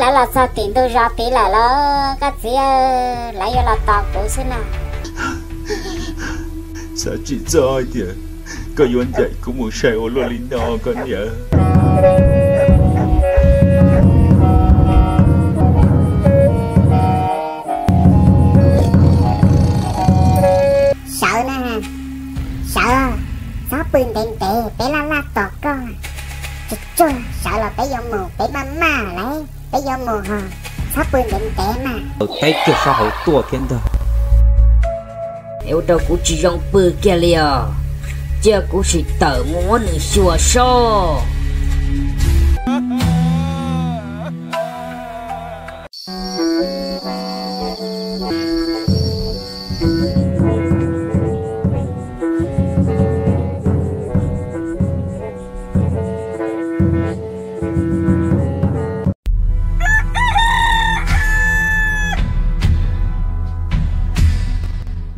Lawv los txog tim ntug zos tid lawm los koj txiv, lawv yuav los tos kuv xwb na. Xav tsis txog hais tias koj yuav ncaim kuv mus sai ua luaj li no koj niam. Sawv na, sawv, txhob pw ntev ntev, peb laj laj tos koj. Tsuag tsuag sawv los peb yuav mus, peb maj maj lawm, peb yuav mus ho, txhob pw ntev ntev mas. Teb kiag sab hauv tuaj thiab ntag. Es ua rau kuv tsis zoo pw kiag li os. Cia kuv sim tawm mus muab nws xyuas soj.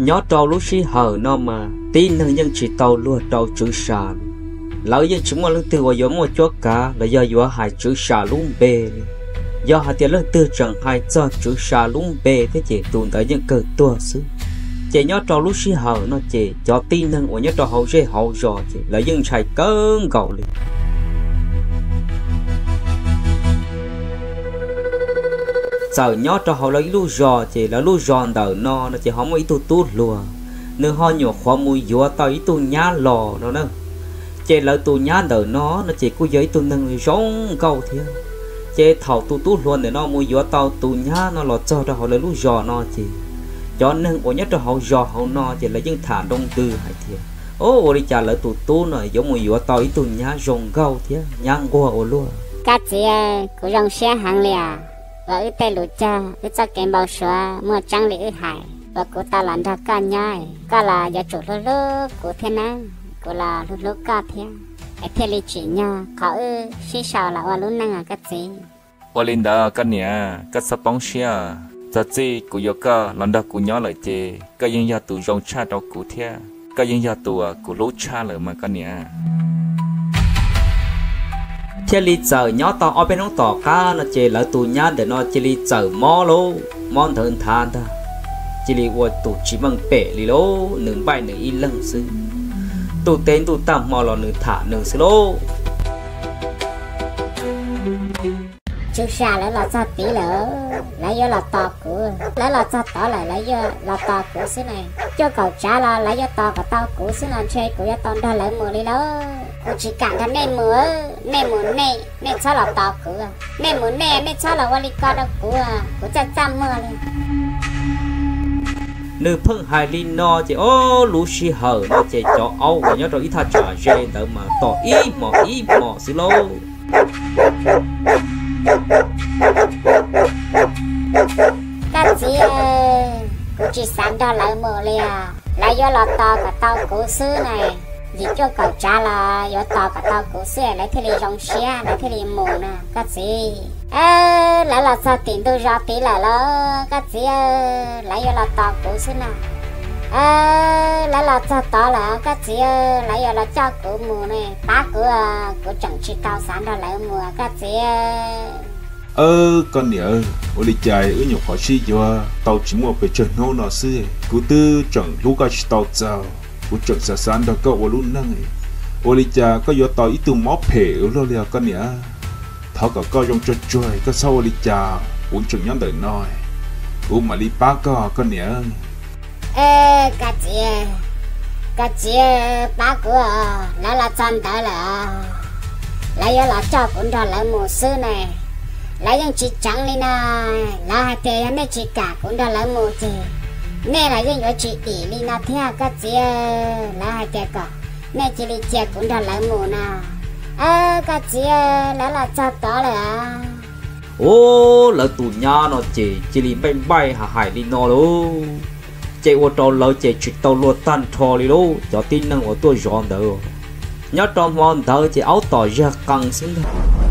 Nyob rau lub sij hawm no mas tib neeg yeej tsis tau luag rau tswv sa. Lawv yeej tsis muaj leej twg uas yuav muaj cuab kav los yog yuav hais tswv sa lub npe li. Yog hais tias leej twg tseem hais txog tswv sa lub npe thiab ces tus ntawd yeej kawg tuag xwb. Ces nyob rau lub sij hawm no ces cov tib neeg uas nyob rau hauv zej hauv zos ces lawv yeej ntshai kawg nkaus li. Txawm nyob rau hauv lawv ib lub zos ces lawv lub zos ntawm no no ces ho muaj ib tug tub hluas, nws ho nyuam qhuav mus yuav tau ib tug nyab los no na. Ces lawv tus nyab ntawm no no ces kuj yog ib tug neeg zoo nkauj thiab. Ces thaum tus tub hluas ntawm no mus yuav tau tus nyab no los txog rau hauv lawv lub zos no ces cov neeg uas nyob rau hauv zos hauv no ces lawv yeej tham nroo ntws hais tias, o, ua li cas lawv tus tub no yuav mus yuav tau ib tug nyab zoo nkauj thiab nyab nquag ua luaj. Koj txiv, kuv zoo siab heev li os, uas wb tej lus cog wb txoj kev npau suav muaj tseeb li wb hais, uas kuv tau los nrog koj nyob, koj los yuav tsum hlub hlub kuv thiab nawb, kuv los hlub hlub koj thiab, es thiaj li tsim nyog qhov wb sib sau los ua lub neej os koj txiv. Ua li ntawd koj niam, koj txhob poob siab. Txog txij kuv yuav koj los nrog kuv nyob lawm ces koj yeej yog tus zoo tshaj rau kuv thiab koj yeej yog tus kuv hlub tshaj lawm mas koj niam. Thiaj li txawm nyob tau ob peb hnub tom qab no ces lawv tus nyab ntawm no cia li txawm mob lauj, mob nthawv nthav ntag, cia li ua tus tsis meej pem li lauj, nws npaij nws ib leeg xwb. Ntuj teb ntuj tag hmo los nws tham nws xwb lauj. Tswv sa lawv los txog tid lawm, lawv yuav los tos kuv, lawv los txog tod lawm lawv yuav los tos kuv xwb na. Cuaj kaum tsav los lawv yuav tos kom tau kuv xwb no ntshe kuv yuav tau nrog lawv mus li lauj. Kuv tsis kam nrog nej mus, nej mus nej, nej txhob los tos kuv, nej mus nej, nej txhob los ua li ko rau kuv, kuv txaj txaj muag li. Nws pheej hais li no ces ob lub sij hawm no ces cov aub uas nyob rau ib thaj tsam ze ntawd mas tom ib hmos ib hmos xwb lauj. Koj txiv, kuv tsis xav nrog lawv mus li os, lawv yuav los tos kom tau kuv xwb na. Yim cuaj kaum tsav los yuav tos kom tau kuv xwb lawv thiaj li zoo siab lawv thiaj li mus na koj txiv. Lawv los txog tim ntug zos tid lawm los koj txiv, lawv yuav los tos kuv xwb na. Lawv los txog tod lawm koj txiv, lawv yuav los coj kuv mus ne, pab kuv, kuv tseem tsis tau xav nrog lawv mus koj txiv. Koj niam, ua li cas wb nyuam qhuav sib yuav tau tsis muaj pes tsawg hnub no xwb kuv twb tseem hlub koj tsis tau txaus, kuv tseem xav xav nrog koj ua lub neej. Ua li cas koj yuav tau ib tug mob phem ua luaj li os koj niam? Thov kom koj zoo tsuag tsuag, koj txhob ua li cas, kuv tseem nyob ntawm no, kuv mam li pab koj koj niam. Koj txiv, koj txiv pab kuv, lawv los txog ntawd lawm, lawv yuav los coj kuv nrog lawv mus xwb ne. Lawv yeej tsis tseev li no, lawv hais tias yog nej tsis kam kuv nrog lawv mus ces nej los yeej yuav tsis dim li no thiab koj txiv. Lawv hais tias kom nej cia li cia kuv nrog lawv mus no. Koj txiv, lawv los txog tod lawm. Ub, lawv tus nyab no ces cia li npaij npaij hais hais li no lauj. Ces ua rau lawv ces tsis tau luag tag nrho li lauj, cov tib neeg uas tuaj zov ntawd. Nyob rau hmo ntawd ces aub tom zaj qees xwb ntag.